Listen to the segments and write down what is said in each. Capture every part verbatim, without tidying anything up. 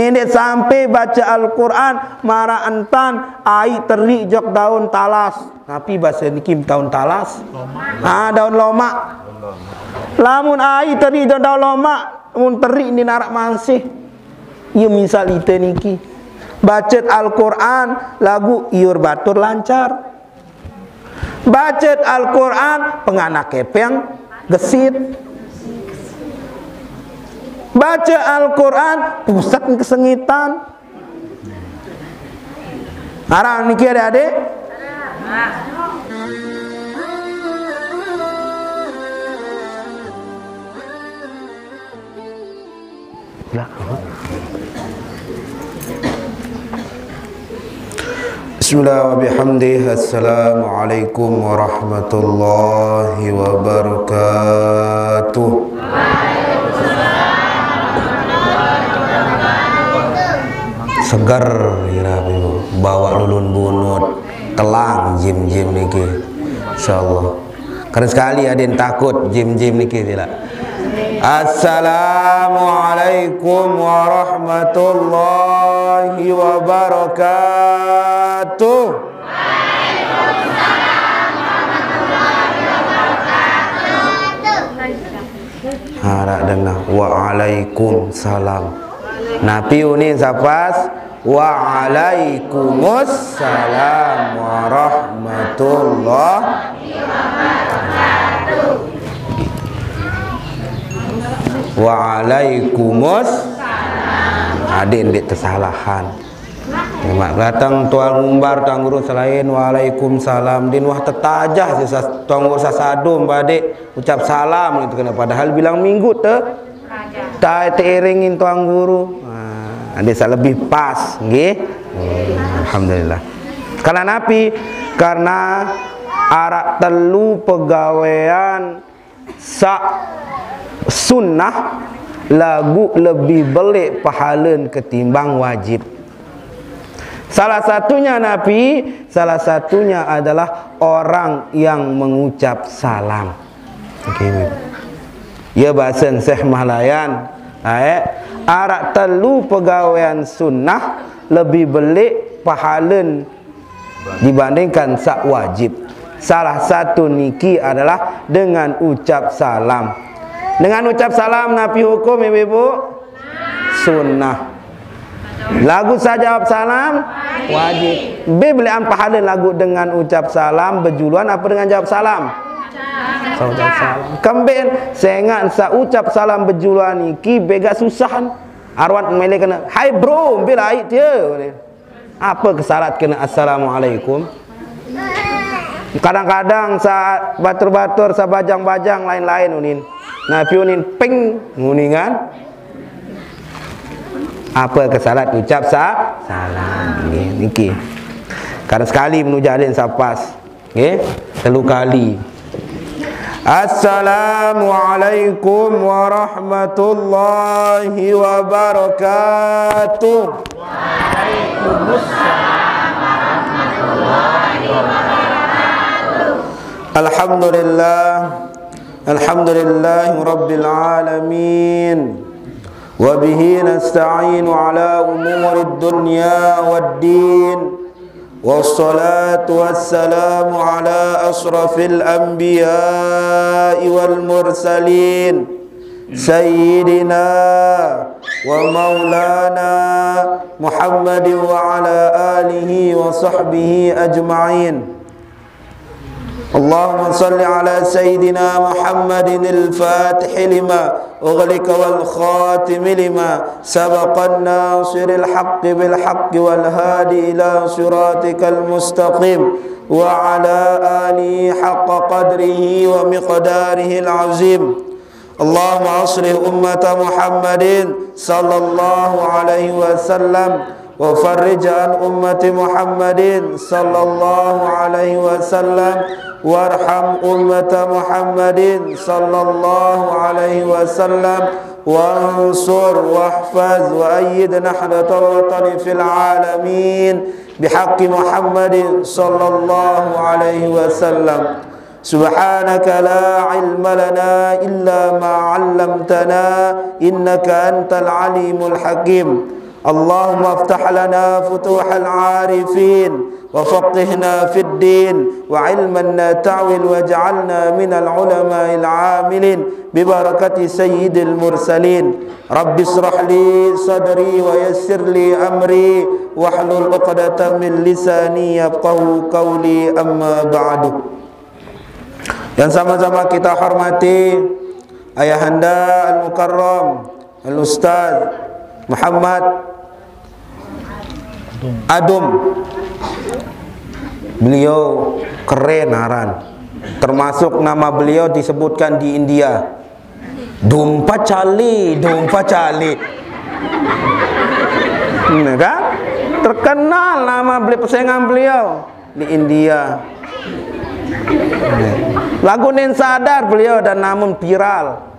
Ndeq sampe bace Al-Qur'an, maraq entan aiq teriq jok daun talas. Napi base niki daun talas? Ah, daun lomaq. Lamun aiq teriq jok daun lomaq, mun teriq ndeq naraq mansih. Ie misal ite niki. Bacet Al-Qur'an, laguq iur batur lancar. Bacet Al-Qur'an, pengana kepeng gesit. Bace Al-Qur'an, pusat kesengitan. Araq niki, adik-adik? Belakang. Bismillah wa bihamdih. Assalamualaikum warahmatullahi wabarakatuh. Seger, kira ibu. Bawa lulun bunut, telang jim-jim niki. Insyaallah. Karena sekali aden takut jim-jim niki, sila. Assalamualaikum warahmatullahi wabarakatuh. Harap dengar. Waalaikumsalam. Napi unin sapas? Waalaikumussalam warahmatullah. Waalaikumus. Adik ndeq tesalahan. Maq dateng tuang ngumbar, tuang guru selain waalaikumsalam. Din wah tetajah sisa tuang guru sasado mbade ucap salam gitu kena. Padahal bilang minggu te, ta-, teiringin tuang guru. Nah, desa lebih pas, nggih. Alhamdulillah. Karena napi? Karena araq telu pegawean saq sunnah laguq lebih beleq pahalen ketimbang wajib. Salah satunya napi? Salah satunya adalah orang yang mengucap salam. Oke. Ye basen Syekh Mahlayan, ae, araq telu pegawean sunnah lebih beleq pahalen dibandingkan saq wajib. Salah satu niki adalah dengan ucap salam. Dengan ucap salam napi hukum, Ibu-ibu? Sunnah. Laguq saq jawab salam wajib. Be beleqan pahale laguq dengan ucap salam bejuluan apa dengan jawab salam? Ucap salam. Kemben, sengaq saq ucap salam bejuluan niki begaq susah. Arwat mele kene, "Hai bro, mbe laiq tie?" Ape kesarat kene assalamualaikum? Kadang-kadang sa batur-batur, sa bajang-bajang lain-lain unin. Napi unin ping nguningan? Ape kesarat ucap sa salam? Nggih, niki. Karena sekali menuju alin sapas. Nggih, telu kali. Assalamualaikum warahmatullahi wabarakatuh. Alhamdulillah. Alhamdulillahi rabbil alamin. Wa bihi nasta'inu ala umurid dunya wad din. Wassalatu wassalamu ala asrafil anbiya'i wal mursalin, sayyidina wa maulana Muhammadin wa ala alihi wa sahbihi ajma'in. اللهم صل على سيدنا محمد الفاتح لما أغلق والخاتم لما سبق الناصر الحق بالحق والهادي إلى صراطك المستقيم وعلى آله حق قدره ومقداره العظيم. اللهم أصلح أمة محمد صلى الله عليه وسلم وفرج عن أمة محمد صلى الله عليه وسلم وارحم أمة محمد صلى الله عليه وسلم وانصر واحفظ وأيد نهضة الوطن في العالمين بحق محمد صلى الله عليه وسلم. سبحانك لا علم لنا إلا ما علمتنا إنك أنت العليم الحكيم. اللهم افتح لنا فتوح العارفين وفقهنا في الدين وعلما لا تعول واجعلنا من العلماء العاملين ببركة سيد المرسلين. رب اشرح لي صدري ويسر لي أمري واحلل عقدة من لساني يفقهوا قولي، أما بعد. Yang sama-sama kita hormati Ayahanda Al-Mukarram Al-Ustaz Muhammad Adum. Beliau keren aran. Termasuk nama beliau disebutkan di India. Dumpa Cali, Dumpa Cali. Ini kan? Terkenal nama beli persaingan beliau di India. Lagu Nen Sadar beliau dan namun viral.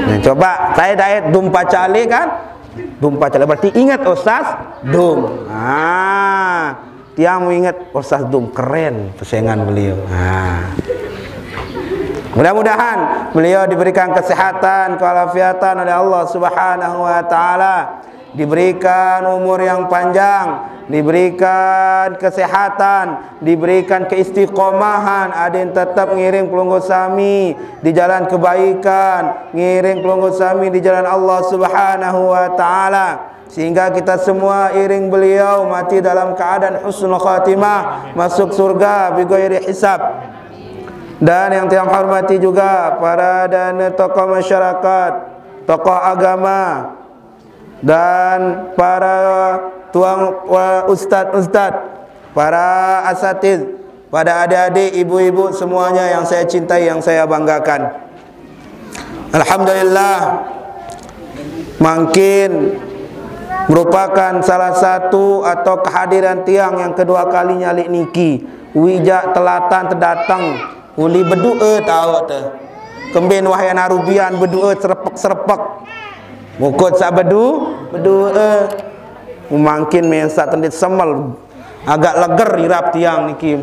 Nah, coba saya dait Dumpa Cali kan? Dumpa Cali berarti ingat Ustaz Dum. Ah, tiang ingat Ustaz Dum, keren persaingan beliau. Ah. Mudah-mudahan beliau diberikan kesehatan, kewalafiatan oleh Allah Subhanahu wa taala, diberikan umur yang panjang, diberikan kesehatan, diberikan keistiqomahan, ada yang tetap ngiring pelungguh sami di jalan kebaikan, ngiring pelungguh sami di jalan Allah Subhanahu wa taala, sehingga kita semua iring beliau mati dalam keadaan husnul khatimah, masuk surga bighairi hisab. Dan yang tiang hormati juga para dan tokoh masyarakat, tokoh agama, dan para tuang, eh, ustad-ustad, para asatiz, pada adik-adik, ibu-ibu semuanya yang saya cintai, yang saya banggakan. Alhamdulillah, mangkin merupakan salah satu atau kehadiran tiang yang kedua kalinya lik niki. Wijak telatan tedatang, uli bedu'e tau te. Kembin wahai narubian bedu'e serepek-serepek. Mukut sa bedu, bedu'e. Mangkin mensa tendit semel. Agak leger irap tiang niki.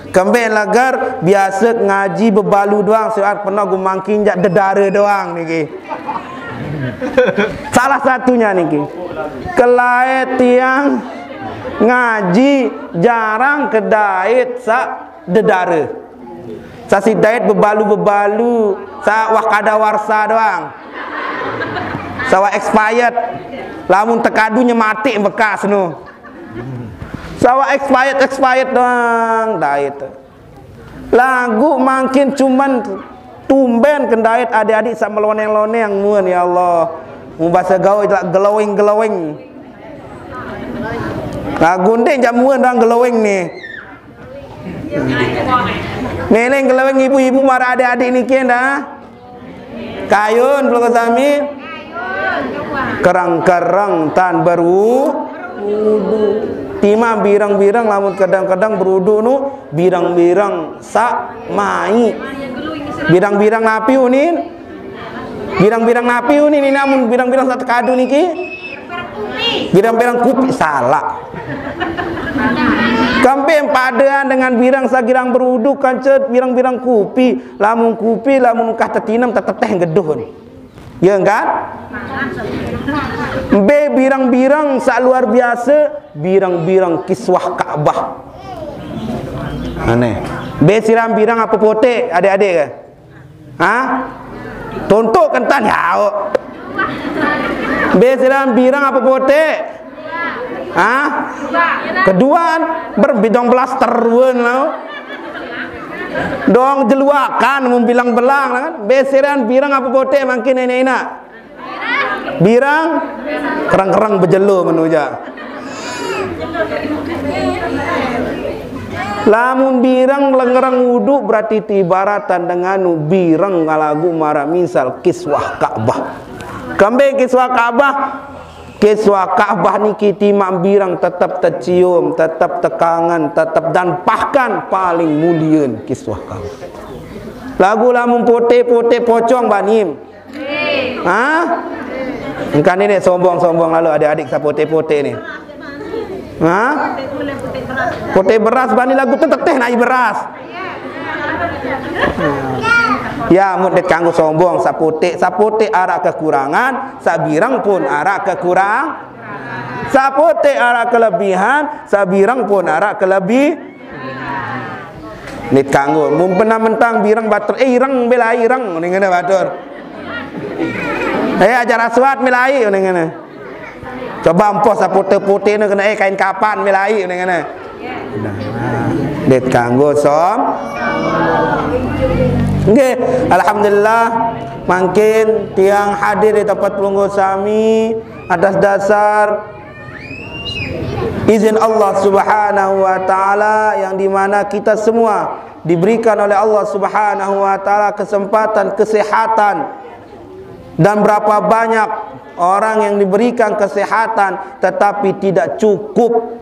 Kembin leger, biasa ngaji bebalu doang, sirat pernah gumangkin jak dedara doang niki. Salah satunya niki. Kelait tiang ngaji jarang kedait sa dedara. Sasi dait bebalu-bebalu, sa wah kada warsa doang. Sa wah expired. Lamun tekadu nyematik bekas nu. Sa wah expired, expired doang dait. Lagu mangkin cuman tumben kendait adik-adik sa meloneng-loneng mun, ya Allah. Mun bahasa gaul glowing-glowing. Lagu ndek jamuan doang glowing nih. Meleng keleweng ibu-ibu mara adik-adik niki dah. Kayun pelungguh sami. Kerang-kerang tan beru. Tima birang-birang lamun kadang-kadang berudu nu birang-birang sa mai. Birang-birang napi unin? Birang-birang napi unin ini namun birang-birang sa tekadu niki? Birang-birang kupi, salah. Kamping padaan dengan birang sagirang beruduk kancet birang-birang kupi. Lamun kupi, lamun ukah tetinem teteteh geduh ni. Ya kan? Be birang-birang sak luar biasa, birang-birang kiswah Ka'bah. Aneh. Be siram birang apa potek, adik-adik ke? Ha? Tuntuk kentan ya. Be siram birang apa potek? Ha? Keduan berbidong belas teruen lau. Dong jeluakan mun bilang belang kan. Be siram birang apa potek mangkin enak-enak. Birang kerang-kerang bejelo menuja. Lamun birang lengerang wudu berarti tibaratan dengan birang ngalagu mara misal kiswah Ka'bah. Kembe kiswah Ka'bah? Kiswah Ka'bah niki timak birang tetap tercium, tetap tekangan, tetap dan bahkan paling mulian kiswah Ka'bah. Lagu lamun pote-pote pocong banim. Ha? Engkan ini sombong-sombong lalu adik-adik sapote-pote ni. Ha? Pote beras bani lagu tu teteh nai beras. Ya, mun dek kanggo sombong, sapotek, sapotek araq kekurangan, sabireng pun araq kekurang. Sapotek araq kelebihan, sabireng pun araq kelebih. Nit kanggo, mun pernah mentang bireng batur, eh, ireng, bela ireng, ning ngene batur. Eh, ajar aswat, bela ireng, ning ngene. Coba empoh sapotek-potek ne kena, eh, kain kapan, bela ireng, ning ngene. Nah, dit kanggo som. Nggih, alhamdulillah, mangkin tiang hadir di tempat pelungguh sami atas dasar izin Allah Subhanahu wa Ta'ala, yang dimana kita semua diberikan oleh Allah Subhanahu wa Ta'ala kesempatan, kesehatan, dan berapa banyak orang yang diberikan kesehatan tetapi tidak cukup.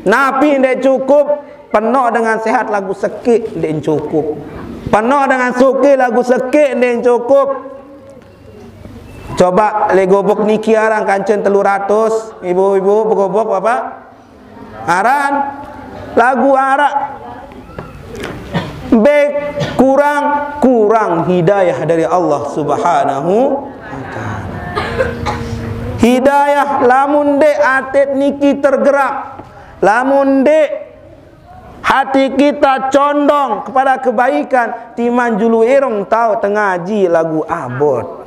Napi ndeq cukup? Penoq dengan sehat laguq sekeq ndeq cukup. Penoq dengan sugih laguq sekeq ndeq cukup. Coba leq gubuk niki aran kancen telu ratus, ibu-ibu begubuk, Bapak? Aran laguq araq. Be kurang, kurang hidayah dari Allah Subhanahu wa Ta'ala. Hidayah, lamun ndeq atet niki tergerak, lamun ndeq hati kita condong kepada kebaikan, timaq julu ireng taoq tengaji laguq abot.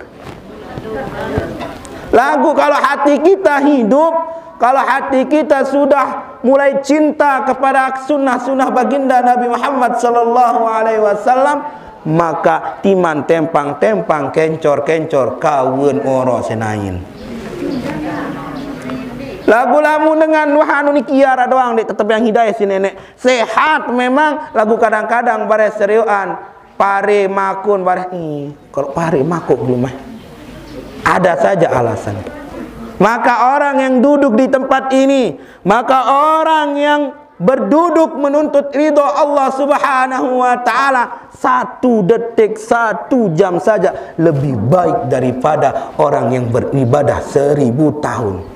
Laguq kalau hati kita hidup, kalau hati kita sudah mulai cinta kepada sunnah-sunnah baginda Nabi Muhammad sallallahu alaihi wasallam, maka timaq tempang-tempang, kencor-kencor, kawen oroq senain. Laguq lamun dengan wah anu niki araq doang, ndeq tetep yang hidayah si neneq. Sehat memang, laguq kadang-kadang bareh serioqan, pare makun, bareh, ih, kalau pare makun belum, eh. Ada saja alasan. Maka orang yang duduk di tempat ini, maka orang yang berduduk menuntut ridho Allah Subhanahu wa Ta'ala, satu detik, satu jam saja lebih baik daripada orang yang beribadah seribu tahun.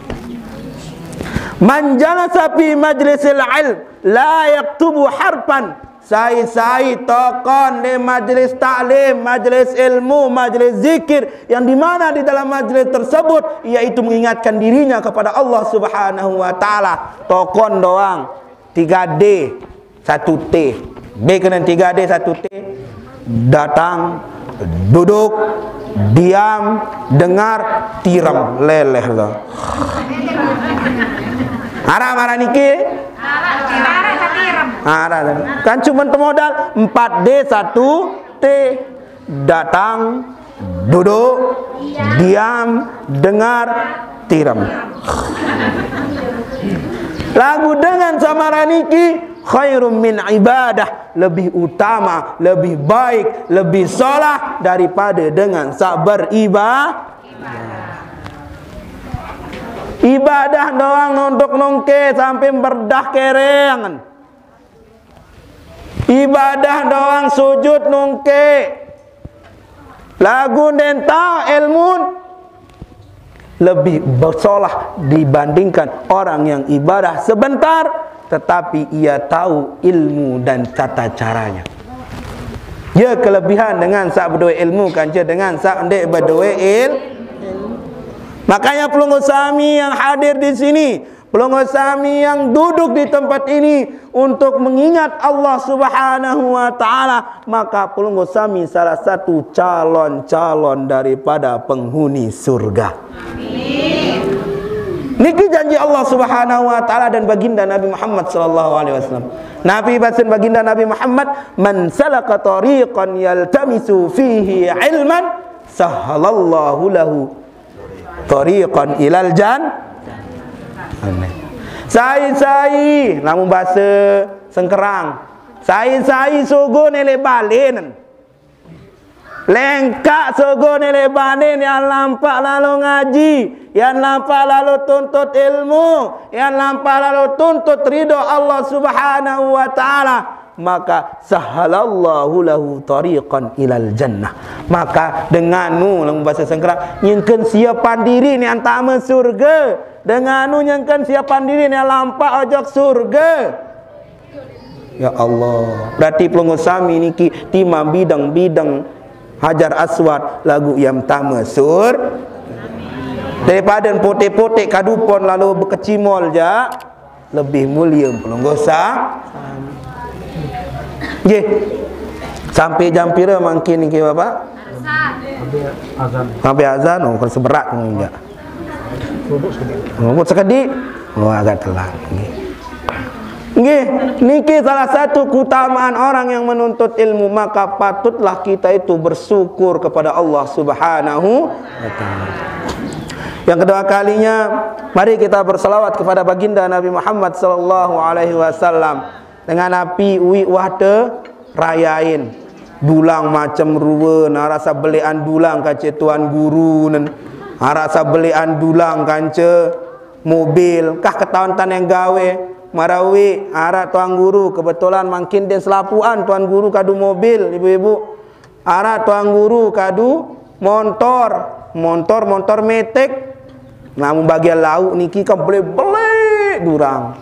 Man jalasa fi majlisil ilm la yaktubu harfan. Sai-sai tokon leq majelis taklim, majelis ilmu, majelis zikir, yang dimana di dalam majelis tersebut ia itu mengingatkan dirinya kepada Allah Subhanahu wa Ta'ala. Tokon doang, tiga D, satu T. Be kenen tiga D, satu T. Datang, duduk, diam, dengar, tirem, leleh lo. Araq maraq niki? Araq. Kan cuman temodal empat D, satu T. Datang, duduk, diam, dengar, tirem. Laguq dengan saq maraq niki khairum min ibadah, lebih utama, lebih baik, lebih solah daripada dengan saq beriba-, ibadah doang nontok nongke sampai berdah kereng. Ibadah doang sujud nongke. Laguq ndeq taoq ilmun, lebih bersolah dibandingkan orang yang ibadah sebentar tetapi ia tahu ilmu dan tata caranya. Ya, kelebihan dengan saq bedoe ilmu kance dengan saq ndeq bedoe il-, makanya pelungguh sami yang hadir di sini, pelungguh sami yang duduk di tempat ini untuk mengingat Allah Subhanahu wa Ta'ala, maka pelungguh sami salah satu calon-calon daripada penghuni surga. Niki janji Allah Subhanahu wa Ta'ala dan baginda Nabi Muhammad sallallahu alaihi wasallam. Nabi basen baginda Nabi Muhammad, "Man salaka tariqan yaltamisu fihi ilman, sahhalallahu lahu tariqan ilal jan-." Aneh. Sai-sai, lamun base Sengkerang. Sai-sai sogo ne leq balen. Lengkaq sogo ne leq balen, yan lampaq lalo ngaji, yan lampaq lalo tuntut ilmu, yan lampaq lalo tuntut ridho Allah Subhanahu wa Ta'ala. Maka sahhalallahu lahu tariqan ilal jannah. Maka denganu, lamun base Sengkerang, nyengken siepan diriq ne antame surge. Denganu nyengken siepan diriq ne lampaq ojok surge. Ya Allah, berarti pelungguh sami niki timaq bideng-bideng Hajar Aswad lagu yang pertama sur. Daripada potek-potek kadupon lalu berkecimol ja, lebih mulia pelungguh sa. Nggih. Sampai jam pira mangkin niki, Bapak? Sampai azan. Oh, kan seberat ni, ya. Rumput sekedi. Oh, agak telat. Nggih. Nggih, niki salah satu keutamaan orang yang menuntut ilmu, maka patutlah kita itu bersyukur kepada Allah Subhanahu wa taala. Yang kedua kalinya, mari kita bersalawat kepada baginda Nabi Muhammad sallallahu alaihi wasallam. Dengan api ui wah te rayain. Dulang macam rupa, nara sabelian dulang kace tuan guru nen. Nara sabelian dulang kance mobil, kah ketahuan tan yang gawe. Marawi, ara tuan guru, kebetulan mangkin den selapuan tuan guru kadu mobil, ibu-ibu. Ara tuan guru kadu montor, montor, montor metek. Namun bagian lauk niki kan beli-beli durang.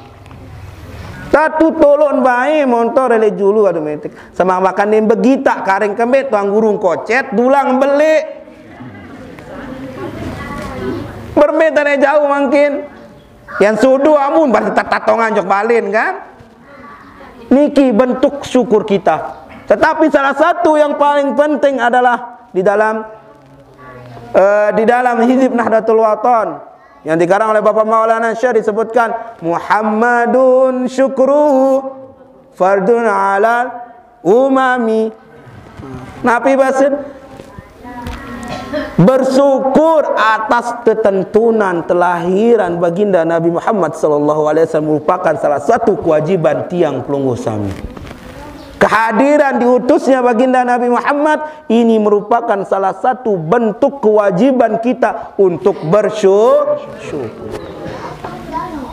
Satu tolon bae montor ele julu kadu metek. Sama makan yang begitak karing kembet tuan guru kocet dulang beli. Bermeh tane jauh mangkin. Yang sudu amun bar tatongan jok balin kan. Niki bentuk syukur kita. Tetapi salah satu yang paling penting adalah di dalam, eh, di dalam hizib Nahdlatul Wathon yang dikarang oleh Bapak Maulana Syekh disebutkan, "Muhammadun syukru fardun ala umami." Napi basin? Bersyukur atas ketentunan telahiran baginda Nabi Muhammad sallallahu alaihi wasallam merupakan salah satu kewajiban tiang pelungguh sami. Kehadiran diutusnya baginda Nabi Muhammad ini merupakan salah satu bentuk kewajiban kita untuk bersyukur.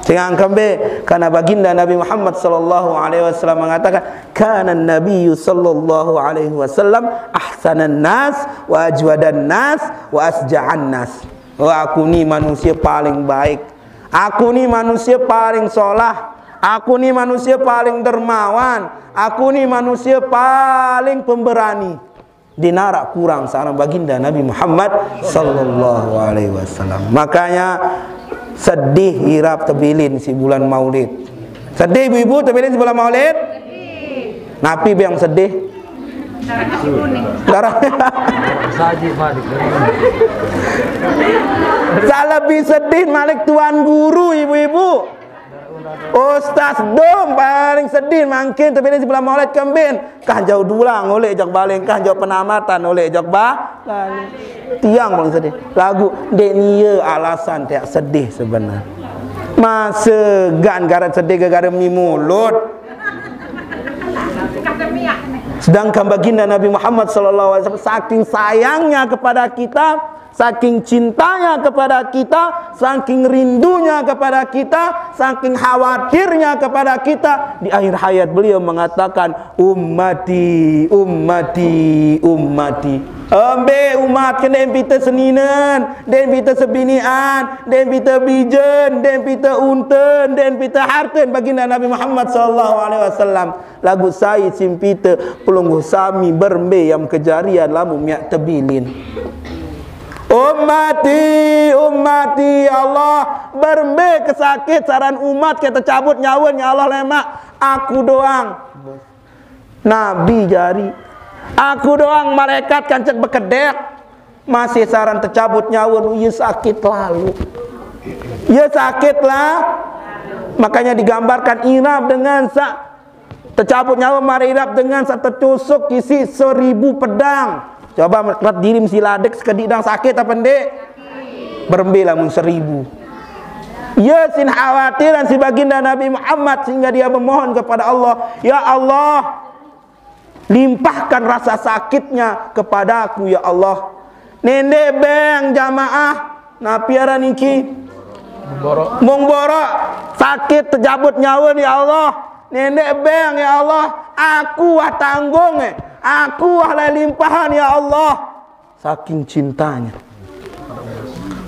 Sehingga kembe karena baginda Nabi Muhammad sallallahu alaihi wasallam mengatakan, "Kana Nabi sallallahu alaihi wasallam ahsanan nas wa ajwadan nas wa asja'an nas." Oh, aku ni manusia paling baik. Aku ni manusia paling solah. Aku ni manusia paling dermawan. Aku ni manusia paling pemberani. Dinarak kurang seorang baginda Nabi Muhammad sallallahu alaihi wasallam. Makanya sedih irap tebilin si bulan Maulid. Sedih ibu-ibu tebilin si bulan Maulid? Napi biang sedih? Darah. Saji balik. Salah lebih sedih malik tuan guru ibu-ibu. Ustaz Dom paling sedih mangkin tapi ini sebelah Maulid kembin. Kah jauh dulang oleh jak baling, kah jauh penamatan oleh jak ba baling. Tiang paling sedih. Lagu dek nia alasan tak sedih sebenarnya. Masa gan garat sedih gara-gara mi mulut. Sedangkan baginda Nabi Muhammad sallallahu alaihi wasallam saking sayangnya kepada kita, saking cintanya kepada kita, saking rindunya kepada kita, saking khawatirnya kepada kita, di akhir hayat beliau mengatakan, "Ummati, ummati, ummati." Ambe umat ke den pita seninen, den pita sebinian, den pita bijen, den pita unten, den pita harten baginda Nabi Muhammad sallallahu alaihi wasallam. Lagu sai simpita pelungguh sami berembe yang kejarian lamu miak tebilin. Ummati, ummati, ya Allah, berembe kesakit saran umat ke tecabut nyawa ya Allah lemak. Aku doang. Nabi jari. Aku doang malaikat kancek bekedek. Masih saran tecabut nyawa nu ia sakit lalu. Ia sakit lah. Makanya digambarkan irap dengan sa tecabut nyawa mari irap dengan sa tecusuk isi seribu pedang. Coba rat diri mesti ladek sekedi dang sakit apa ndik? Berembe lamun seribu. Ya sin khawatir dan si baginda Nabi Muhammad sehingga dia memohon kepada Allah, "Ya Allah, limpahkan rasa sakitnya kepadaku ya Allah." Nende beng jamaah napiara niki. Mung borok sakit tecabut nyawa ya Allah. Nende beng ya Allah. Aku wah tanggung eh. Aku wah limpahan ya Allah. Saking cintanya.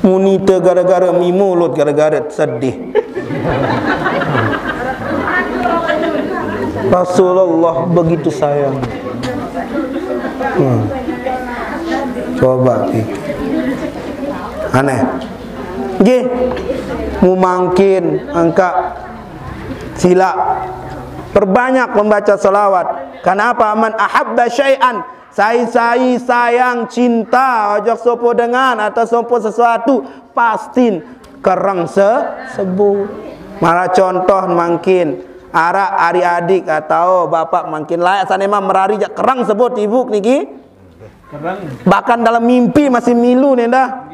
Munita gara-gara mi mulut gara-gara sedih. Rasulullah begitu sayang. Hmm. Coba pikir. Aneh. Nggih. Mu mangkin angka sila perbanyak membaca salawat. Kenapa? Man ahabba syai'an, sai-sai sayang, cinta, ojok sopo dengan atau sopo sesuatu, pastin kereng se sebut. Mara contoh mangkin, arak ari adik atau bapak mangkin layak sane mah merari jak kereng sebut ibu niki. Bahkan dalam mimpi masih milu nenda.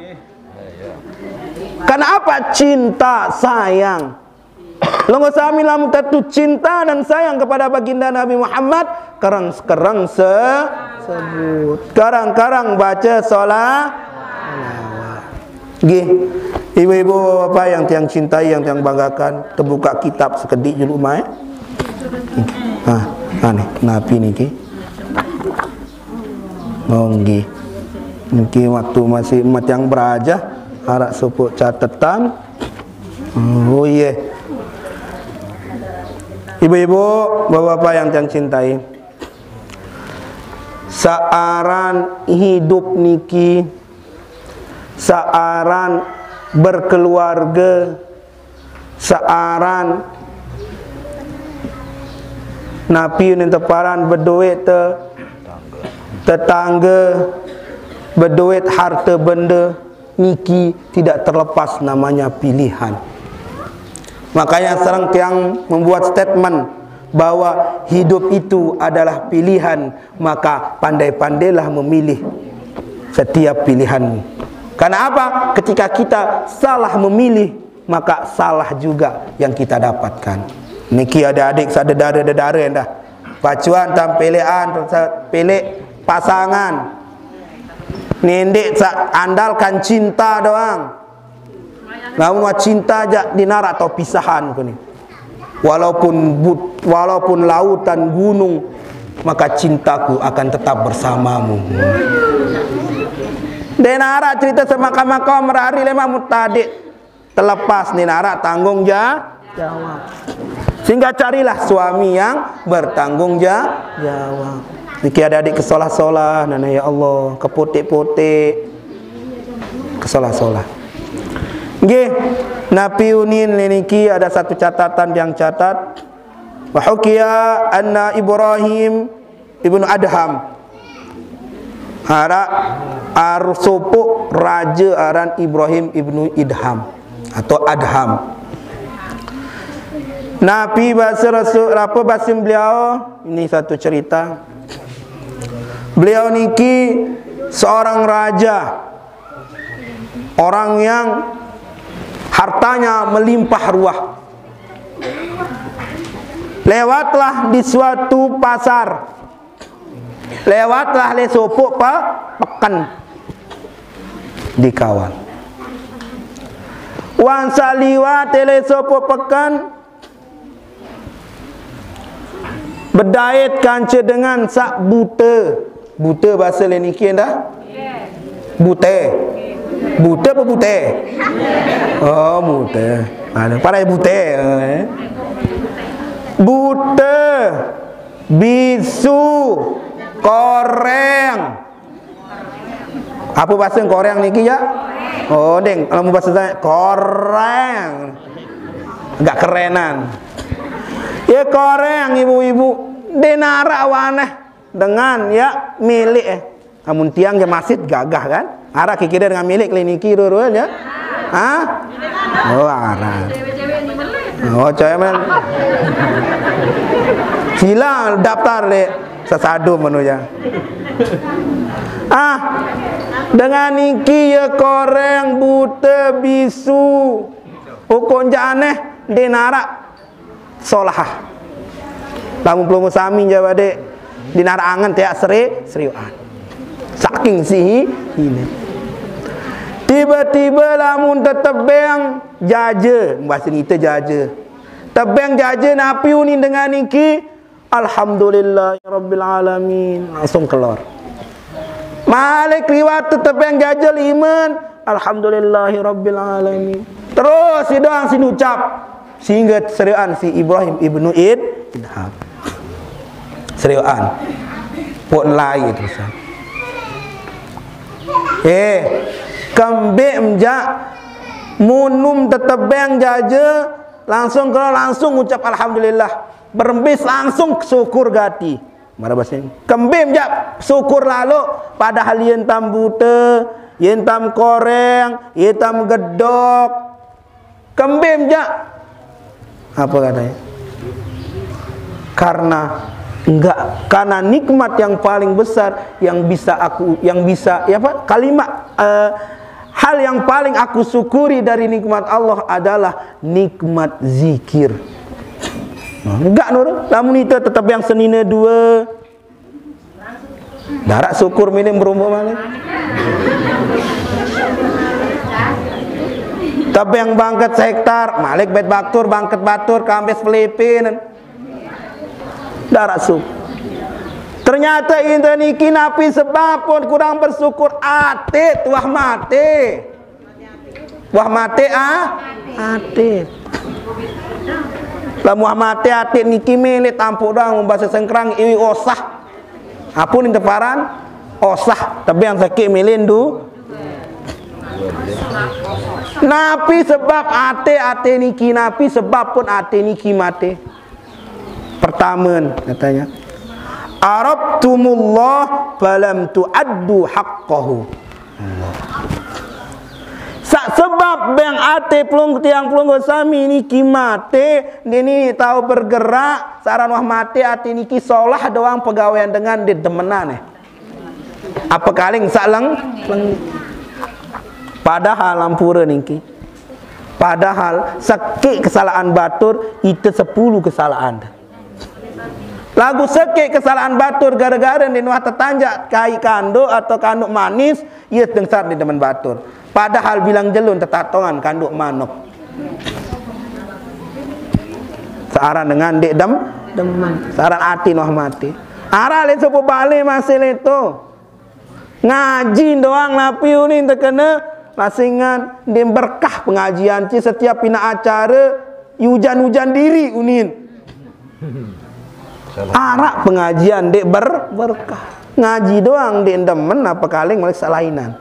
Karena apa? Cinta, sayang. Longo sami lamun tatu cinta dan sayang kepada baginda Nabi Muhammad, kereng-kereng se sebut. Karang-karang baca sholat. Gih. Ibu-ibu, bapak yang tiang cintai, yang tiang banggakan, terbuka kitab sekedik dulu mai. Nah, aneh, napi niki? Oh, nggih. Niki waktu masih matiang beraja, arak supuk catatan. Oh, iya. Ibu-ibu, bapak-bapak yang tiang cintai, saaran hidup niki, saaran berkeluarga, saaran napi unin teparan bedoe te tetangga, bedoe harta benda niki tidak terlepas namanya pilihan. Makanya sering tiang membuat statement bahwa hidup itu adalah pilihan, maka pandai-pandailah memilih setiap pilihanmu. Karena apa? Ketika kita salah memilih, maka salah juga yang kita dapatkan. Niki adik-adik, sadedare-dedare dah. Pacuan tam pelean, pelek pasangan. Nendek sa andalkan cinta doang. Namun cinta jak dinara atau pisahan kuni. Walaupun but, walaupun lautan gunung, maka cintaku akan tetap bersamamu. Denara cerita semaka-maka merari lemah mutadik. Terlepas ni narak tanggung ja- jawab. Sehingga carilah suami yang bertanggung ja- jawab. Niki adik-adik kesolah-solah, nana ya Allah, keputik-putik, kesolah-solah. Nggih, napi unin niki ada satu catatan yang catat. Wa hukiya anna Ibrahim ibnu Adham. Arak arsupuk raja aran Ibrahim ibnu Idham atau Adham. Nabi bahasa Rasul apa bahasa beliau? Ini satu cerita. Beliau niki seorang raja, orang yang hartanya melimpah ruah. Lewatlah di suatu pasar. Lewatlah le sopok pa peken di kawan. Wan saliwat le sopok peken bedait kance dengan sak buta. Buta bahasa lenikin dah. Bute. Bute apa bute? Oh, bute. Ada parai bute. Eh. Bute. Bisu. Koreng. Apa bahasa koreng niki ya? Oh, deng, kalau mau bahasa saya koreng. Agak kerenan. Ya koreng ibu-ibu. Denara waneh dengan ya milik eh. Amun tiang ya masih gagah kan? Arah kikir dengan milik kliniki dua-duanya. Hah? Oh, arah. Oh, cewek men. Sila daftar dek sesadu menunya. Ah, dengan niki ya koreng buta bisu. Ukon ja aneh denara solahah. Lamun pelunggu sami jawade dinara angen teak seri seriuan. Saking sihi ini. Tiba-tiba lamun tetebeng jaje, bahasa kita jaje. Tebeng jaje napi unin dengan niki Alhamdulillahirabbil alamin. Langsung keluar. Malik liwat tetep yang jajal iman. Alhamdulillahirabbil alamin. Terus si doang si ucap sehingga serian si Ibrahim ibnu Id Idham. Serian. Pun lai terus. Eh, kembe mjak, munum tetebeng jaje, langsung, kalau langsung ngucap alhamdulillah. Berembis langsung syukur gati. Mara bahasa ini. Kembe mjak syukur lalu, padahal yen tam bute, yen tam koreng, yen tam gedok. Kembe mjak. Apa katanya? Karena enggak, karena nikmat yang paling besar yang bisa aku, yang bisa, ya apa? Kalimat, eh, hal yang paling aku syukuri dari nikmat Allah adalah nikmat zikir. Nah, enggak nur, lamun itu tetap yang senine dua, darat syukur minim berumur mana? Tapi yang bangket sehektar, malik bet batur, bangket batur, kambes pelipin. Darat syukur. Ternyata inta niki napi sebab pun kurang bersyukur, ate tuah mate. Wah mate, ah? Ate. Lamun wah mate ate niki mele tampuk doang, bahasa sengkrang iwi osah. Apun inteparan osah, tapi yang sakit mele ndu. Napi sebab ate, ate niki, napi sebab pun ate niki mate? Pertama katanya, "Arabtumullah falam tuaddu haqqahu." Sak sebab beng ate pelung tiang pelungguh sami niki mate, niki tau bergerak, saran wah mate ate niki solah doang pegawean dengan di demenan eh. Apa kaling sak leng, leng. Padahal ampura niki. Padahal sekik kesalahan batur, ite sepuluh kesalahan. Lagu sekik kesalahan batur gara-gara di nuah tetanjak kai kanduk atau kanduk manis, ia tengsar di demen batur. Padahal bilang jelun tetatongan kanduk manuk. Searan dengan dek dem, demen. Searan ati nuah mate. Arah le sepu bale masih leto. Ngaji doang napi unin tekena lasingan di berkah pengajian ci setiap pina acara hujan-hujan diri unin. Arak pengajian dek ber, berkah. Ngaji doang dek demen apa kaling malik salainan.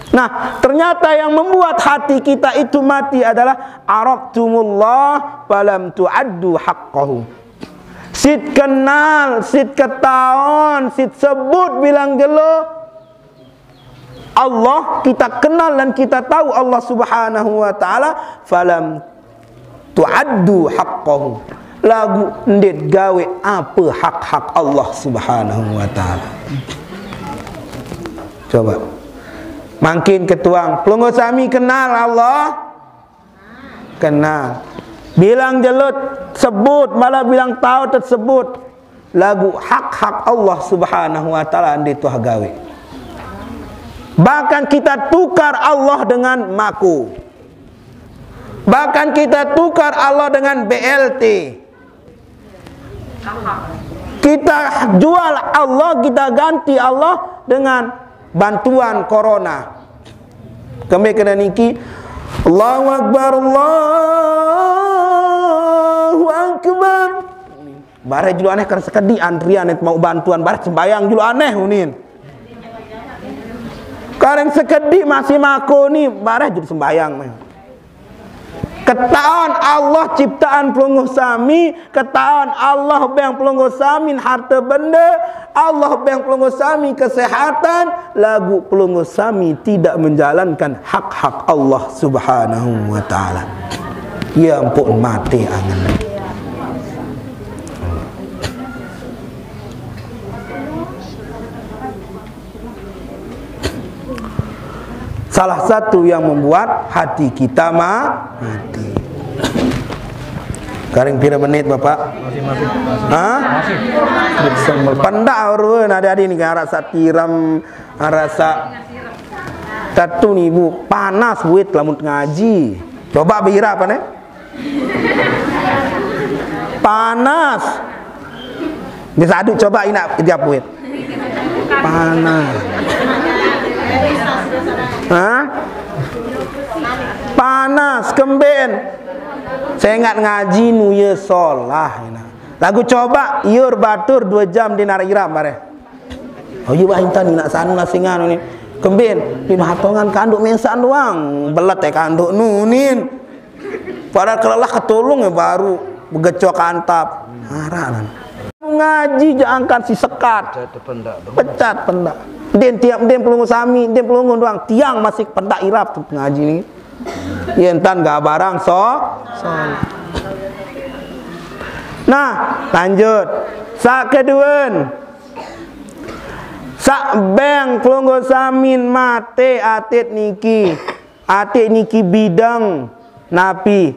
Nah, ternyata yang membuat hati kita itu mati adalah arabtumullah falam tuaddu haqqahu. Sit kenal, sit ketaon, sit sebut bilang jelo Allah, kita kenal dan kita tahu Allah Subhanahu wa taala, falam tuaddu haqqahu. Lagu ndet gawe apa hak-hak Allah Subhanahu wa taala. Coba. Makin ketuang, pelungguh sami kenal Allah? Kenal. Bilang jelut sebut, malah bilang tahu tersebut. Lagu hak-hak Allah Subhanahu wa taala andi tuah gawe. Bahkan kita tukar Allah dengan mako. Bahkan kita tukar Allah dengan B L T. Kita jual Allah, kita ganti Allah dengan bantuan corona. Kami kena niki, Allahu Akbar, Allahu Akbar. Bareh julu aneh karena sekedi antrian mau bantuan, bareh sembayang julu aneh unin. Karena sekedi masih mako ni, bareh julu sembayang meh. Ketahuan Allah ciptaan pelungguh sami, ketahuan Allah beng pelungguh sami harta benda, Allah beng pelungguh sami kesehatan, lagu pelungguh sami tidak menjalankan hak-hak Allah Subhanahu wa taala. Ya ampun, mati angan. Salah satu yang membuat hati kita ma mati. Karing pira menit, Bapak? Masih, masih, masih. Hah? Masih. Pendak urun ada di ni rasa tiram, rasa tatu ni, Bu. Panas buit lamun ngaji. Coba bira apa nih? Panas. Bisa adu coba inak japuit. Panas. Hah? Panas kemben. Saya ingat ngaji nuye solah ina. Lagu coba iur batur dua jam di nara iram bareh. Oh iya, bah, intan ni nak sanu nasi nganu ni. Kembin, di hatongan kanduk mensan doang. Belet ya kanduk nunin. Padahal kelelah ketulung ya baru begecok antap. Marah kan. Ngaji jangan si sekat. Pecat pendak. Din tiap din pelunggu sami, din pelunggu doang. Tiang masih pendak irap tu pengaji ni. Yen tan gak barang so. So. Nah, lanjut. Sak keduen. Sak beng pelunggu samin mate atit niki. Atit niki bidang napi.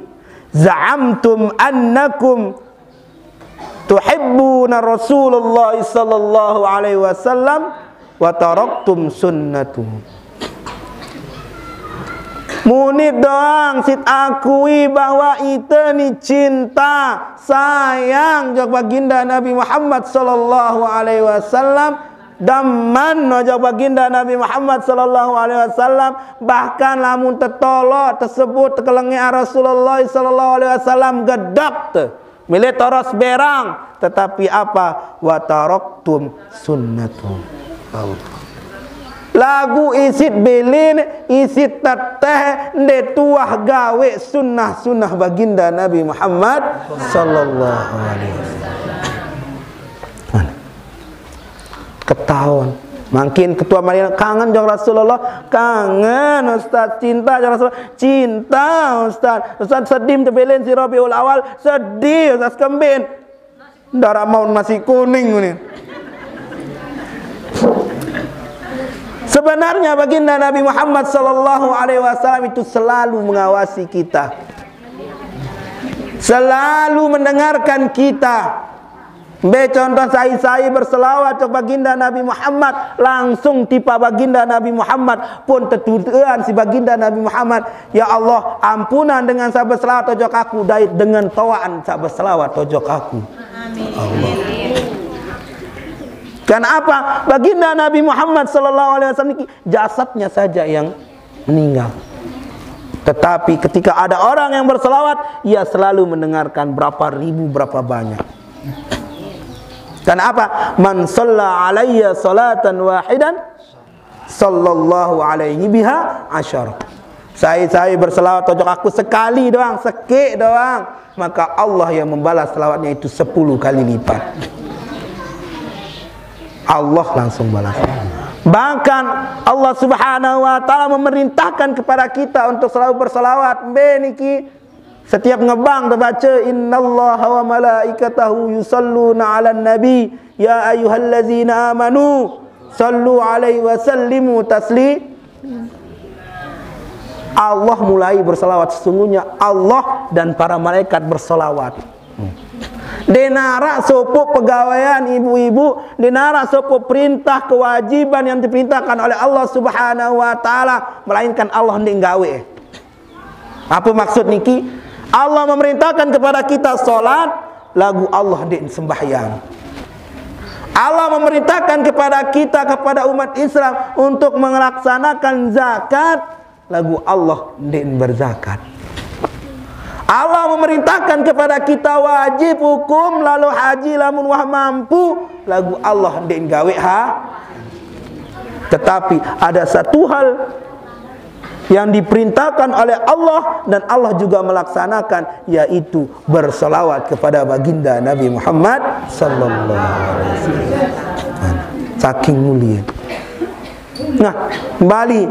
Za'amtum annakum tuhibbuna Rasulullah sallallahu alaihi wasallam wa taraktum sunnatuhu. Munit doang sit akui bahwa ite ni cinta, sayang jok baginda Nabi Muhammad sallallahu alaihi wasallam, demen jok baginda Nabi Muhammad sallallahu alaihi wasallam, bahkan lamun tetolok, tesebut, tekelenge Rasulullah sallallahu alaihi wasallam, gedek te. Milih toros berang, tetapi apa? Wa taraktum sunnatu. Lagu isit bilin, isit teteh, nde tuah gawe sunnah-sunnah baginda Nabi Muhammad sallallahu alaihi wasallam. Ketahuan. Makin ketua Madinah kangen jong Rasulullah, kangen Ustaz, cinta jong Rasulullah, cinta Ustaz. Ustaz sedih tebelen si Rabiul Awal, sedih Ustaz kembin. Darah mau nasi kuning ni. Sebenarnya baginda Nabi Muhammad sallallahu alaihi wasallam itu selalu mengawasi kita. Selalu mendengarkan kita. Be contoh sai-sai berselawat ke baginda Nabi Muhammad, langsung tipa baginda Nabi Muhammad pun tetuduhan si baginda Nabi Muhammad, ya Allah, ampunan dengan sa berselawat tojok aku, dait dengan toaan sa berselawat tojok aku. Amin. Allah. Kenapa? Baginda Nabi Muhammad sallallahu alaihi wasallam ini jasadnya saja yang meninggal. Tetapi ketika ada orang yang berselawat, ia selalu mendengarkan berapa ribu, berapa banyak. Karena apa? Man salla alayya salatan wahidan sallallahu alaihi biha asyar. Sai-sai berselawat tojok aku sekali doang, sekik doang, maka Allah yang membalas selawatnya itu sepuluh kali lipat. Allah langsung balas. Bahkan Allah Subhanahu wa taala memerintahkan kepada kita untuk selalu berselawat. Be niki setiap ngebang terbaca, "Innallaha wa malaikatahu yusalluna 'alan nabi, ya ayyuhallazina amanu sallu 'alaihi wa sallimu tasli." Allah mulai berselawat, sesungguhnya Allah dan para malaikat berselawat. Denarak sopo pegawaian ibu-ibu, denarak sopo perintah kewajiban yang diperintahkan oleh Allah Subhanahu wa taala, melainkan Allah ndeq gawe. Apa maksud niki? Allah memerintahkan kepada kita salat, lagu Allah ndeq sembahyang. Allah memerintahkan kepada kita, kepada umat Islam, untuk melaksanakan zakat, lagu Allah ndeq berzakat. Allah memerintahkan kepada kita wajib hukum lalu haji lamun wah mampu, lagu Allah ndeq gawe ha. Tetapi ada satu hal yang diperintahkan oleh Allah dan Allah juga melaksanakan, yaitu berselawat kepada baginda Nabi Muhammad sallallahu alaihi wasallam. Saking mulia. Nah, kembali,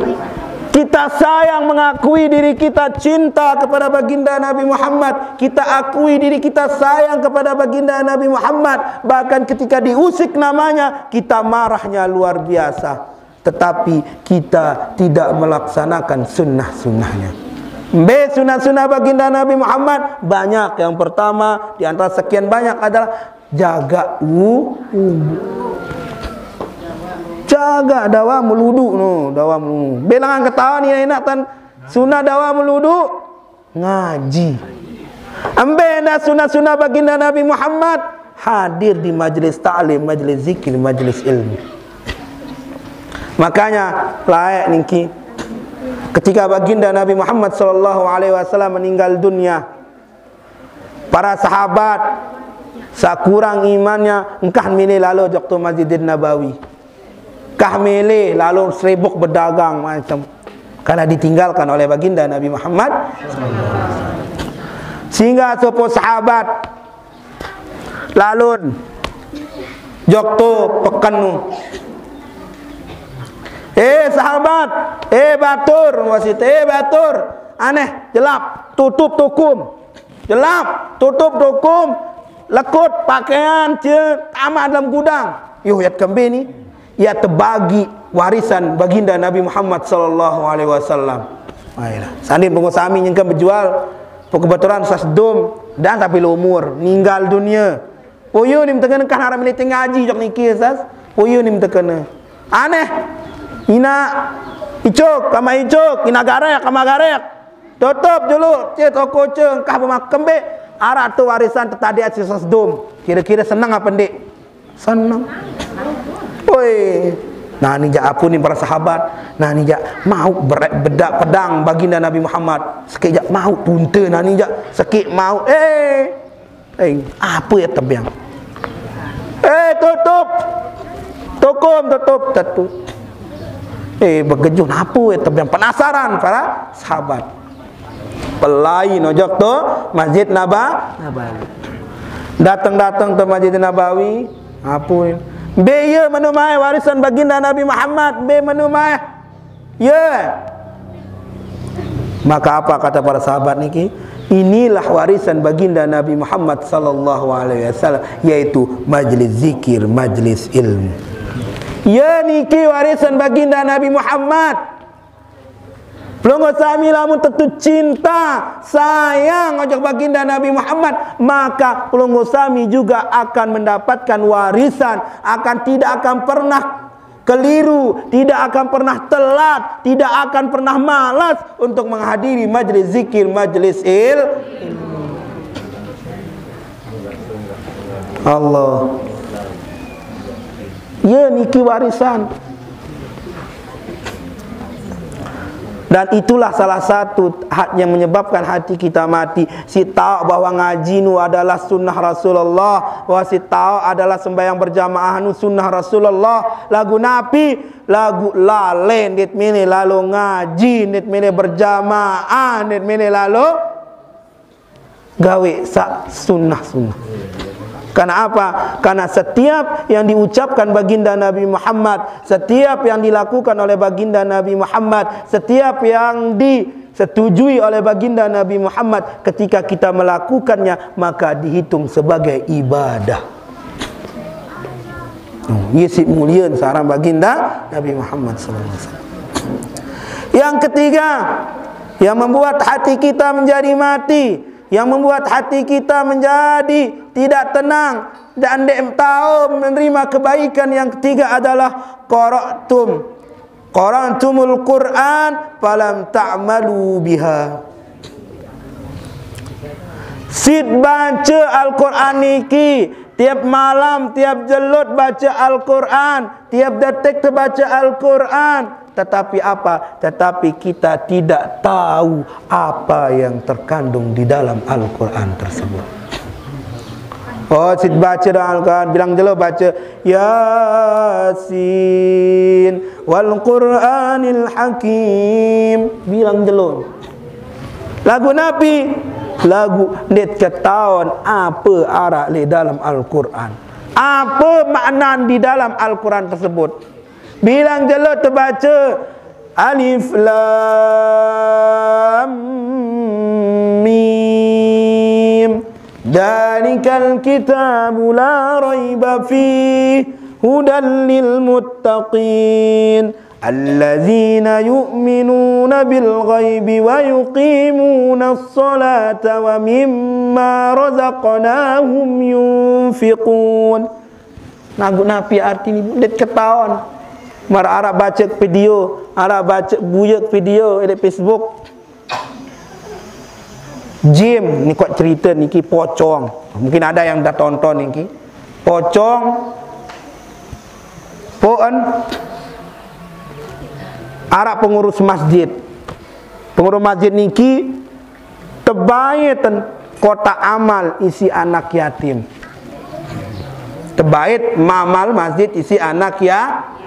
kita sayang mengakui diri kita cinta kepada baginda Nabi Muhammad, kita akui diri kita sayang kepada baginda Nabi Muhammad, bahkan ketika diusik namanya, kita marahnya luar biasa. Tetapi kita tidak melaksanakan sunnah-sunnahnya. Mbe sunnah-sunnah baginda Nabi Muhammad banyak. Yang pertama di antara sekian banyak adalah jaga wu-, wudu. Jaga dawa meludu no, dawa meludu. Belangan ketawa ni enak tan sunnah dawa meludu. Ngaji. Embe enda sunah-sunah baginda Nabi Muhammad? Hadir di majlis taklim, majlis zikir, majlis ilmu. Makanya layak niki ketika baginda Nabi Muhammad sallallahu alaihi wasallam meninggal dunia, para sahabat sakurang imannya engkah milih lalo jok tu Masjidin Nabawi. Kah mele, lalu seribuk berdagang macam. Karena ditinggalkan oleh baginda Nabi Muhammad. Sehingga sopo sahabat lalun jokto pekenu. Eh, sahabat, eh, batur, wasit, eh, batur, aneh, jelap, tutup tukum. Jelap, tutup tukum, lekut pakaian, ce, tamak dalam gudang. Yuh, yat kembe ni, yat tebagi warisan baginda Nabi Muhammad sallallahu alaihi wasallam. Ayolah. Sandin pungo sami nyengkem bejual, kebetulan sasdom, dan tapi umur, ninggal dunia. Poyo ni mentekene kah nara milih ngaji jok niki, sas. Poyo ni mentekene. Aneh. Ina icuk, kama icuk, ina garek, kama garek. Tutup dulu, cek toko ceng, kah bemak kembe. Arak tu warisan tetadi si sasdom. Kira-kira seneng apa ndik? Seneng. Oi. Nah, ni jak apa ni para sahabat? Nah, ni jak mau bedak pedang baginda Nabi Muhammad. Sekejap mau punte, nah, ni jak sekejap mau. Eh, eh, apa ya tebiang? Eh, tutup. Tukum, tutup, tutup. Eh, begejuh apa ya tebiang? Penasaran para sahabat. Pelai nojok tu Masjid Naba-, Nabawi. Datang-datang tu Masjid Nabawi, apa ya? Be ya menu mai warisan baginda Nabi Muhammad, be menu mai. Ya. Maka apa kata para sahabat niki? Inilah warisan baginda Nabi Muhammad sallallahu alaihi wasallam, yaitu majlis zikir, majlis ilmu. Ya niki warisan baginda Nabi Muhammad. Pelungguh sami lamun tentu cinta, sayang ojok baginda Nabi Muhammad, maka pelungguh sami juga akan mendapatkan warisan, akan tidak akan pernah keliru, tidak akan pernah telat, tidak akan pernah malas untuk menghadiri majlis zikir, majlis il-, Allah. Ya, niki warisan. Dan itulah salah satu hak yang menyebabkan hati kita mati. Si tahu bahwa ngaji nu adalah sunnah Rasulullah, bahwa si tahu adalah sembahyang berjamaah nu sunnah Rasulullah. Lagu napi? Lagu lale, nit mene lalu ngaji, nit mene berjamaah, nit mene lalu gawe sak sunnah-sunnah. Karena apa? Karena setiap yang diucapkan baginda Nabi Muhammad, setiap yang dilakukan oleh baginda Nabi Muhammad, setiap yang disetujui oleh baginda Nabi Muhammad, ketika kita melakukannya, maka dihitung sebagai ibadah. Hmm, isi mulia sarang baginda Nabi Muhammad sallallahu alaihi wasallam. Yang ketiga, yang membuat hati kita menjadi mati, yang membuat hati kita menjadi tidak tenang dan tidak tahu menerima kebaikan, yang ketiga adalah qara'tum, qara'tumul Qur'an falam ta'malu biha. Sit baca Al-Quran niki, tiap malam, tiap jelut baca Al-Quran, tiap detik terbaca Al-Quran. Tetapi apa? Tetapi kita tidak tahu apa yang terkandung di dalam Al-Quran tersebut. Oh, sit baca dalam Al-Quran, bilang jelo baca, "Yasin wal Qur'anil Hakim." Bilang jelo. Lagu napi? Lagu nit ketahuan apa arak le dalam Al-Quran. Apa makna di dalam Al-Quran tersebut? Bilang jelo terbaca, "Alif Lam Mim. Dzalikal kitabu la raiba fih. Hudan lil muttaqin. Alladzina yu'minuna bil ghaibi wa yuqimunas salata wa mimma razaqnahum yunfiqun." Lagu napi arti ni, nit ketahuan. Mara arak baca video, arak baca buya video di Facebook. Jim, ni kok cerita niki pocong. Mungkin ada yang dah tonton niki. Pocong, poen, arak pengurus masjid. Pengurus masjid niki tebaiten kotak amal isi anak yatim. Tebait mamal masjid isi anak ya.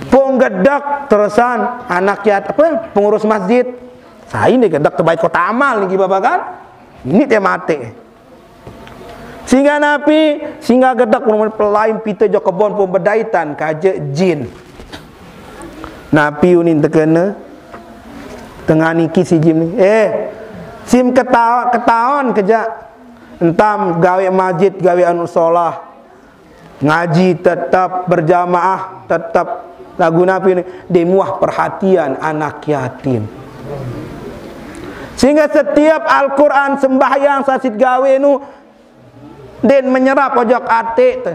Pung gedeg terusan anak yat-, apa, pengurus masjid. Sai ne gedeg tebaik kota amal niki, Bapak, kan? Ini dia mati. Sehingga napi, sehingga gedeg pelain pite jok kebon pun bedaitan kaja jin. Napi unin tekena tengah niki si jin ni. Eh, sim ketawa, ketaon keja. Entam gawe masjid, gawe anu solah. Ngaji tetap berjamaah, tetap lagu napi ni, demuah perhatian anak yatim. Sehingga setiap Al-Quran sembahyang sasit gawe nu, den menyerap ojok ate te.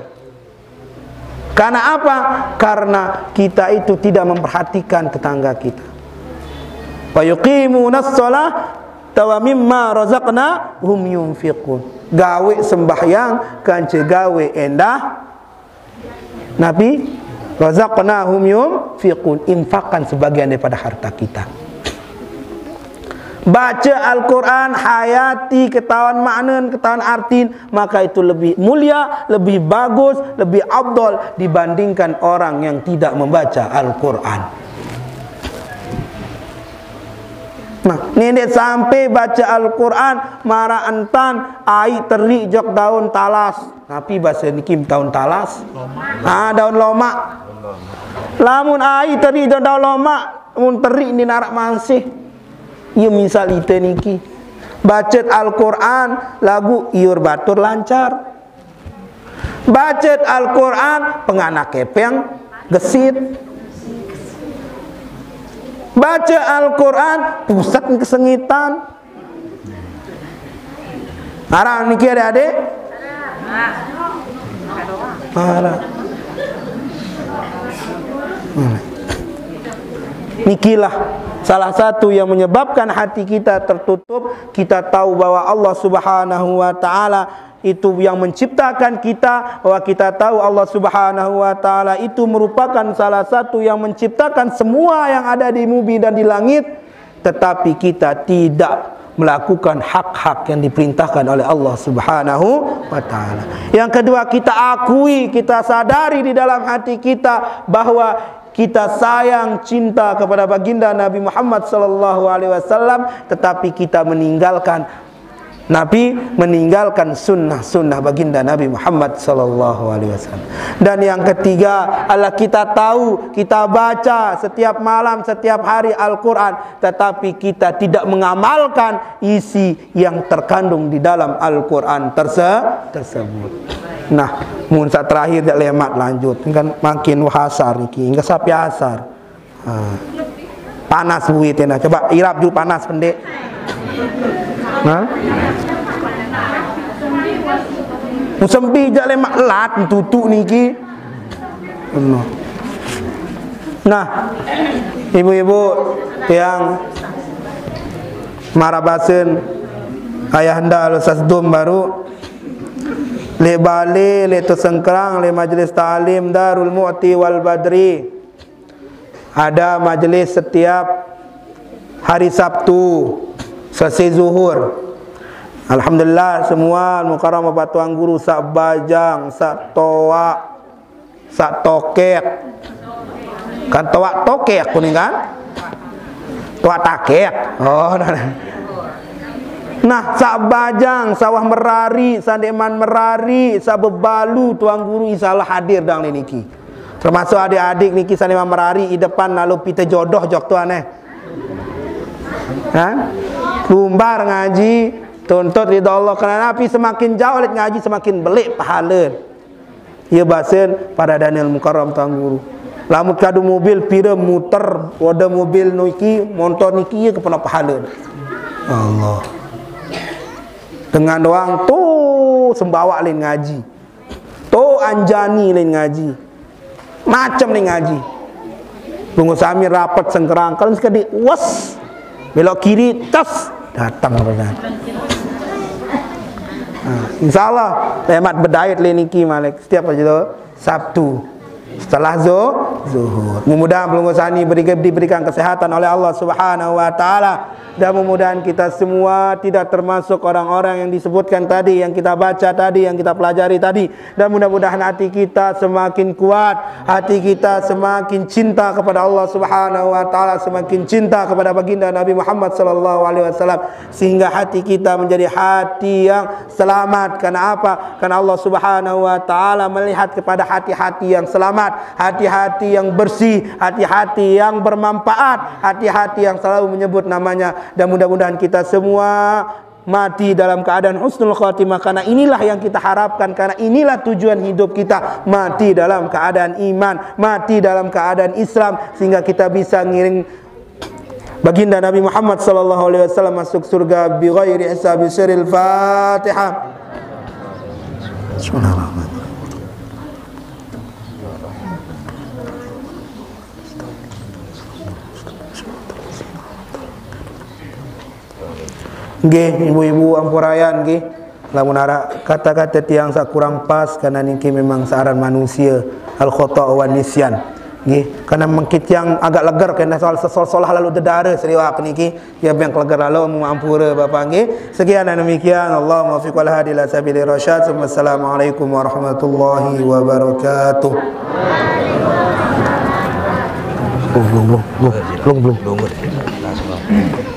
Karena apa? Karena kita itu tidak memperhatikan tetangga kita. Wa yuqimunas shalah wa mimma razaqnahum yunfiqun. Gawe sembahyang, kance gawe endah. Napi? Razaqnahum yunfiqun. Infakkan sebagian daripada harta kita. Baca Al-Quran, hayati, ketahuan makna, ketahuan artin, maka itu lebih mulia, lebih bagus, lebih afdal dibandingkan orang yang tidak membaca Al-Quran. Nah, nendek sampai baca Al-Quran, mara entan, ai teri jok daun talas. Napi bahasa niki daun talas? Ah, daun lomak. Lamun ai teri jok daun lomak, mun teri ni narak mansih. Iya misal ite niki. Bacet Al-Quran, lagu iur batur lancar. Bacet Al-Quran, penganak kepeng gesit. Baca Al-Quran, pusat kesengitan. Arang niki adik-adik? Arang. Hmm. Nikilah salah satu yang menyebabkan hati kita tertutup. Kita tahu bahwa Allah Subhanahu wa Ta'ala itu yang menciptakan kita, bahwa kita tahu Allah Subhanahu wa Ta'ala itu merupakan salah satu yang menciptakan semua yang ada di bumi dan di langit, tetapi kita tidak melakukan hak-hak yang diperintahkan oleh Allah Subhanahu wa Ta'ala. Yang kedua, kita akui, kita sadari di dalam hati kita bahwa kita sayang, cinta kepada baginda Nabi Muhammad sallallahu alaihi wasallam, tetapi kita meninggalkan Nabi, meninggalkan sunnah-sunnah baginda Nabi Muhammad sallallahu alaihi wasallam. Dan yang ketiga adalah kita tahu, kita baca setiap malam, setiap hari Al-Quran, tetapi kita tidak mengamalkan isi yang terkandung di dalam Al-Quran terse-, tersebut. Nah, mun sak terakhir jak lemat lanjut, kan makin wahasar niki, hingga sapi asar. Ha. Panas buit ya, nah. Coba irap dulu panas pendek. Nah. Musembi jak lemak lat tutu niki. Nah, ibu-ibu yang marabasen ayahanda Al Sasdum baru le bale, le tu sengkerang, le majlis ta'lim Darul Mu'ti wal Badri. Ada majelis setiap hari Sabtu selesai zuhur. Alhamdulillah, semua mukarram bapak tuan guru sak bajang, sak toak, sak tokek. Kan toak tokek kuning kan? Toak takek. Oh, nah, nah. Nah, sak bajang, sawah merari, sandeman merari, sak bebalu tuan guru insyaallah hadir dang niki. Termasuk adik-adik niki sane merari di depan lalu pite jodoh jok tuan eh. Ha? Lumbar ngaji, tuntut ridha Allah. Karena napi semakin jauh let ngaji semakin belik pahala. Iya basen para Daniel Mukarram tuan guru. Lamun kadu mobil pira muter, wada mobil niki, motor niki iya kepala pahala. Allah. Dengan doang tu sembawa lain ngaji. Tu anjani lain ngaji. Macam lain ngaji. Bungo sami rapet sengkerang. Kalau sekali was belok kiri tas datang apa kan. Nah, insyaallah lemat bedait le niki malik setiap aja tu Sabtu. Setelah zu-, zuhur. Mudah-mudahan pelungguh sani beri-, diberikan kesehatan oleh Allah Subhanahu wa Ta'ala. Dan mudah-mudahan kita semua tidak termasuk orang-orang yang disebutkan tadi, yang kita baca tadi, yang kita pelajari tadi. Dan mudah-mudahan hati kita semakin kuat, hati kita semakin cinta kepada Allah Subhanahu wa Ta'ala, semakin cinta kepada baginda Nabi Muhammad sallallahu alaihi wasallam, sehingga hati kita menjadi hati yang selamat. Karena apa? Karena Allah Subhanahu wa Ta'ala melihat kepada hati-hati yang selamat, hati-hati yang bersih, hati-hati yang bermanfaat, hati-hati yang selalu menyebut namanya. Dan mudah-mudahan kita semua mati dalam keadaan husnul khatimah, karena inilah yang kita harapkan, karena inilah tujuan hidup kita, mati dalam keadaan iman, mati dalam keadaan Islam, sehingga kita bisa ngiring baginda Nabi Muhammad sallallahu alaihi wasallam masuk surga bi ghairi hisab. Siril Fatihah. Bismillahirrahmanirrahim. Nggih, ibu-ibu ampurayan nggih. Lamun araq kata-kata tiang saq kurang pas, karena niki memang searan manusia, al khata wa nisyan. Nggih, karena mengki tiang agak leger kena soal sesol-solah lalu dedare seliwak niki. Ya, biang keleger lalu mengampura Bapak nggih. Sekian dan demikian. Allahumma muwaffiq wal hadi ila sabili rasyad. Assalamualaikum warahmatullahi wabarakatuh. Belum, belum, belum, belum, belum.